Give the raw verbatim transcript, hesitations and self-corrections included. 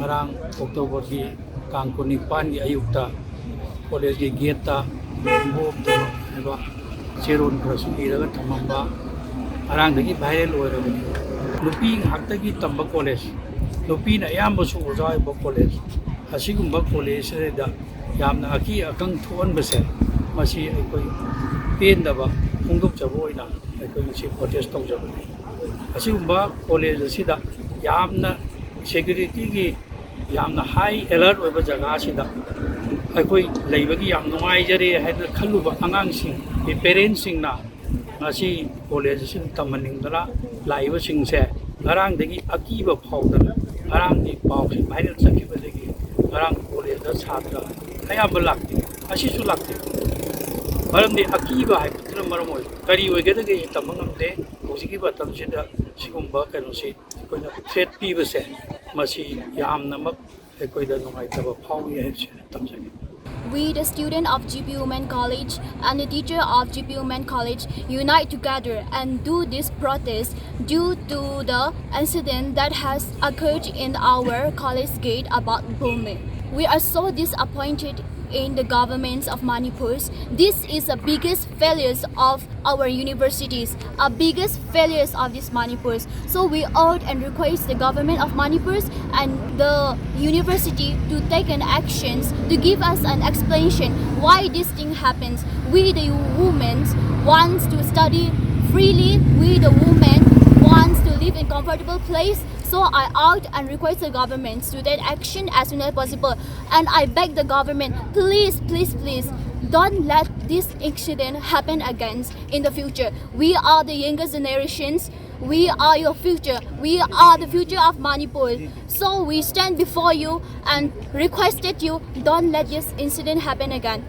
ꯉꯔꯥꯡ ꯑꯣꯛꯇꯣꯕꯔꯒꯤ ꯇꯥꯡ ꯀꯨꯟꯅꯤꯄꯥꯟꯒꯤ ꯑꯌꯨꯛꯇ ꯀꯣꯂꯦꯖꯀꯤ ꯒꯦꯠꯇ ꯕꯣꯝ ꯊꯝꯃꯝꯃꯦ ꯍꯥꯏꯕ ꯆꯦꯔꯣꯜ ꯈꯔꯁꯨ ꯏꯔꯒ ꯊꯝꯃꯝꯕ, ꯉꯔꯥꯡꯗꯒꯤ ꯚꯥꯏꯔꯦꯜ ꯑꯣꯏꯔꯕꯅꯤ꯫ ꯅꯨꯄꯤ ꯉꯥꯛꯇꯒꯤ ꯇꯝꯕ ꯀꯣꯂꯦꯖ, ꯅꯨꯄꯤꯅ ꯑꯌꯥꯝꯕꯁꯨ ꯑꯣꯖꯥ ꯑꯣꯏꯕ ꯀꯣꯂꯦꯖ, ꯑꯁꯤꯒꯨꯝꯕ ꯀꯣꯂꯦꯖ ꯑꯁꯤꯗ ꯌꯥꯝꯅ ꯑꯀꯤ ꯑꯈꯪ ꯊꯣꯛꯍꯟꯕꯁꯦ, ꯃꯁꯤ ꯑꯩꯈꯣꯏ ꯄꯦꯟꯗꯕ ꯐꯣꯡꯗꯣꯛꯆꯕ ꯑꯣꯏꯅ ꯑꯩꯈꯣꯏ ꯉꯁꯤ ꯄ꯭ꯔꯣꯇꯦꯁ ꯇꯧꯖꯕꯅꯤ꯫ ꯑꯁꯤꯒꯨꯝꯕ ꯀꯣꯂꯦꯖ ꯑꯁꯤꯗ ꯌꯥꯝꯅ ꯁꯦꯀ꯭ꯌꯨꯔꯤꯇꯤꯒꯤ ꯌꯥꯝꯅ ꯍꯥꯏ ꯑꯦꯂꯔꯠ ꯑꯣꯏꯕ ꯖꯒꯥ ꯑꯁꯤꯗ ꯑꯩꯈꯣꯏ ꯂꯩꯕꯒꯤ ꯌꯥꯝ ꯅꯨꯡꯉꯥꯏꯖꯔꯦ ꯍꯥꯏꯅ ꯈꯜꯂꯨꯕ ꯑꯉꯥꯡꯁꯤꯡꯒꯤ ꯄꯦꯔꯦꯟꯁꯁꯤꯡꯅ ꯉꯁꯤ ꯀꯣꯂꯦꯖ ꯑꯁꯤꯗ ꯇꯝꯍꯟꯅꯤꯡꯗꯅ ꯂꯥꯛꯏꯕꯁꯤꯡꯁꯦ ꯉꯔꯥꯡꯗꯒꯤ ꯑꯀꯤꯕ ꯐꯥꯎꯗꯅ, ꯉꯔꯥꯡꯒꯤ ꯄꯥꯎꯁꯤ ꯚꯥꯏꯔꯦꯜ ꯆꯠꯈꯤꯕꯗꯒꯤ ꯉꯔꯥꯡ ꯀꯣꯂꯦꯖꯇ ꯁꯥꯇ꯭ꯔ ꯑꯌꯥꯝꯕ ꯂꯥꯛꯇꯦ, ꯑꯁꯤꯁꯨ ꯂꯥꯛꯇꯦ꯫ ꯃꯔꯝꯗꯤ ꯑꯀꯤꯕ ꯍꯥꯏꯕꯗꯨꯅ ꯃꯔꯝ ꯑꯣꯏ꯫ ꯀꯔꯤ ꯑꯣꯏꯒꯗꯒꯦ ꯇꯝꯕ ꯉꯝꯗꯦ꯫ ꯍꯧꯖꯤꯛꯀꯤ ꯃꯇꯝꯁꯤꯗ ꯁꯤꯒꯨꯝꯕ ꯀꯩꯅꯣꯁꯤ ꯑꯩꯈꯣꯏꯅ ꯊ꯭ꯔꯦꯠ ꯄꯤꯕꯁꯦ, ꯃꯁꯤ ꯌꯥꯝꯅꯃꯛ ꯑꯩꯈꯣꯏꯗ ꯅꯨꯡꯉꯥꯏꯇꯕ ꯐꯥꯎꯏ ꯍꯥꯏꯕꯁꯤ ꯊꯝꯖꯒꯦ꯫ We, the student of G P Women College and the teacher of G P Women College, unite together and do this protest due to the incident that has occurred in our college gate about bombing. We are so disappointed in the governments of Manipur. This is the biggest failures of our universities, our biggest failures of this Manipur. So we urge and request the government of Manipur and the university to take an actions to give us an explanation why this thing happens. We the women wants to study freely. We the women wants to live in comfortable place. So I urge and request the government to take action as soon as possible. And I beg the government, please, please, please, don't let this incident happen again in the future. We are the younger generations. We are your future. We are the future of Manipur. So we stand before you and requested you, don't let this incident happen again.